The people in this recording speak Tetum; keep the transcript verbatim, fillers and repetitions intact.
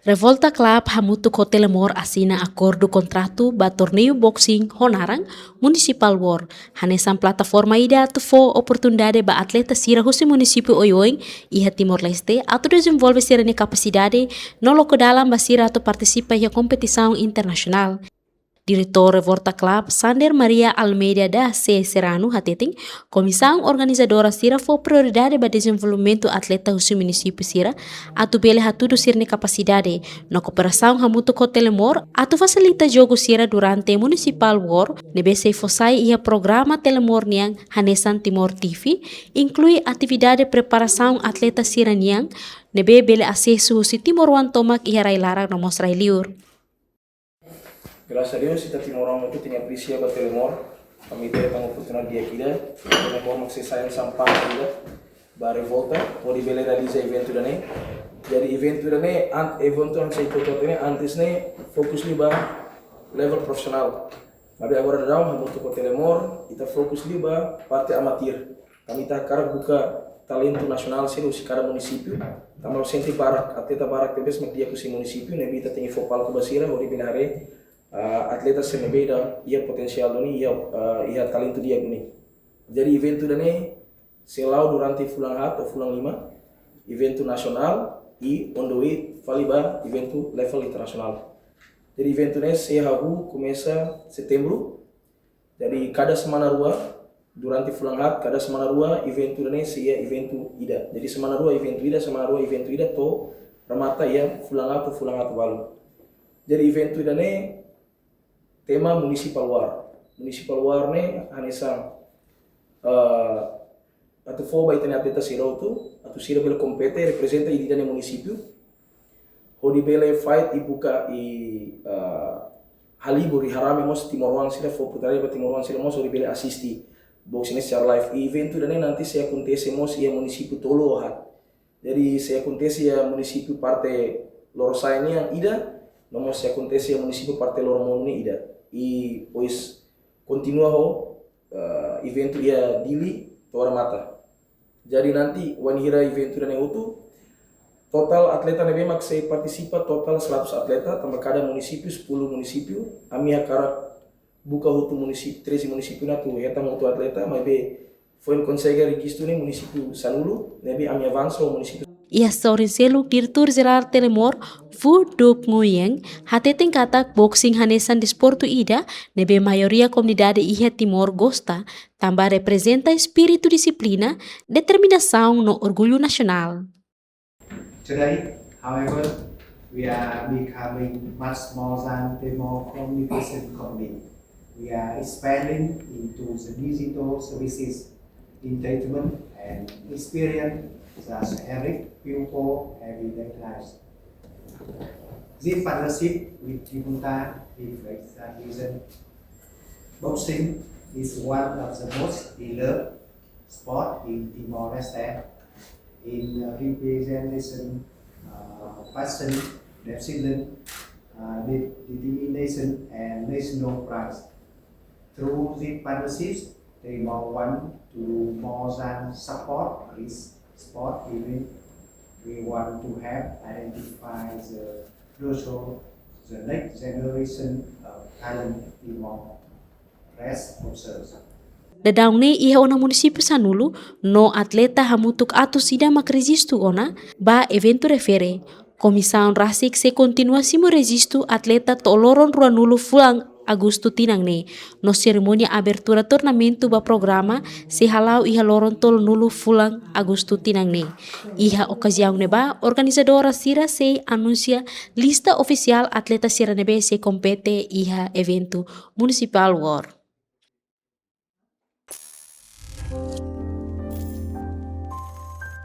Revolta Club hamutuk ho Telemor asina akordu kontratu ba torneiu boxing ho naran Municipal War, hanesan plataforma ida atu fó oportunidade ba atleta sira husi munisípiu oioin iha Timor-Leste atu dezenvolve sira-nia kapasidade no loke dalan ba sira atu partisipa iha kompetisaun internasionál. Diretór Revolta Club, Sander Maria Almeida da C. Serrano, hateten, komisaun organizadora sira fó prioridade ba dezenvolvimentu atleta husi munisípiu sira, atu bele hatudu sira-nia kapasidade, no kooperasaun hamutuk ho Telemor, atu fasilita jogu sira durante Municipal War, ne'ebé sei fó sai iha programa Telemor nian hanesan Timor T V, inklui atividade preparasaun atleta sira-nian, ne'ebé bele asesu husi timoroan tomak iha rai-laran no mós rai-liur. Grasas a Deus, ita timoroan hotu tenke apresia ba Telemor. Ami hetan oportunidade di'ak ida. Telemor mak sei sai hanesan partner ida ba Revolta, hodi bele realiza eventu ida-ne'e. Jadi eventu ida-ne'e, an-, eventu yang saya ikut ini antes ne'e fokus liu ba level profisionál. Tapi agora daudaun, hamutuk ho Telemor, ita fokus liu ba parte amatir. Ami ita hakarak buka talentu nasionál sira husi kada munisípiu. Tanba sente barak, atleta barak tebes mak di'ak husi munisípiu, ne'ebé ita tenke fó palku ba sira, hodi bele haree, ah, atleta sira ne'ebé ida iha potensiál duni, iha, ah, iha talentu di'ak duni. Jadi eventu ida-ne'e sei la'o durante fulan haat to'o fulan lima, eventu nasionál, i on the way fali ba eventu level internasionál. Jadi eventu ne'e sei hahú komesa Setembru, jadi kada semana rua, durante fulan haat, kada semana rua, eventu ida-ne'e sei iha eventu ida. Jadi semana rua eventu ida, semana rua eventu ida, to'o remata iha fulan haat to'o fulan haat balu. Jadi eventu ida-ne'e tema Municipal War. Municipal War ne'e hanesan, eh, atu fó ba ita-nia atleta sira hotu, atu sira bele kompete, reprezenta ita-nia munisípiu. Hodi bele fight i buka i, eh, halibur i harame mós timoroan sira, fó oportunidade ba timoroan sira mós hodi bele asiste boxing ne'e secara live. I eventu ida-ne'e nanti sei akontese mós iha munisípiu tolu ou haat. Jadi sei akontese iha munisípiu parte Lorosa'e nian ida, no mós sei akontese iha munisípiu parte Loromonu nian ida. I depois kontinua ho, eh, eventu iha Dili to'o remata. Jadi nanti wainhira eventu ida-ne'e hotu, totál atleta ne'ebé mak sei partisipa totál seratus atleta, tanba kada munisípiu, sepuluh munisípiu, ami hakarak buka hotu munisípiu, treze munisípiu ne'e atu hetan hotu atleta, maibé foin konsege rejistu ne'e munisípiu sanulu, ne'ebé ami avansa ho munisípiu. Iha sorin seluk, Diretór Jerál Telemor, Fu Dup Nguyen, hateten katak boxing hanesan desportu ida ne'ebé maioria komunidade iha Timor gosta, tanba reprezenta espíritu dixiplina, determinasaun no orgullu nasionál. Today, however, we are becoming much more than the more communication company. We are expanding into the digital services, entertainment, and experience that help people everyday lives. This partnership with Dimunta reflects that vision. Boxing is one of the most beloved sport in Timor-Leste, in, uh, representation, uh, passion, discipline, uh, de-, determination, and national pride. Through the partnerships, they more want to more than support this sport event. We want to help identify the future, the next generation of talent Timor. Rest of service. Daudaun ne'e iha ona munisípiu sanulu, no atleta hamutuk atus ida mak rejistu ona ba eventu refere. Komisaun rasik sei kontinua simu rejistu atleta to'o loron ruanulu fulan Agostu tinan ne'e. No serimónia abertura turnamentu ba programa sei hala'o iha loron tolunulu fulan Agostu tinan ne'e. Iha okaziaun ne'ebá, organizadora sira sei anunsia lista ofisiál atleta sira ne'ebé sei kompete iha eventu Municipal War.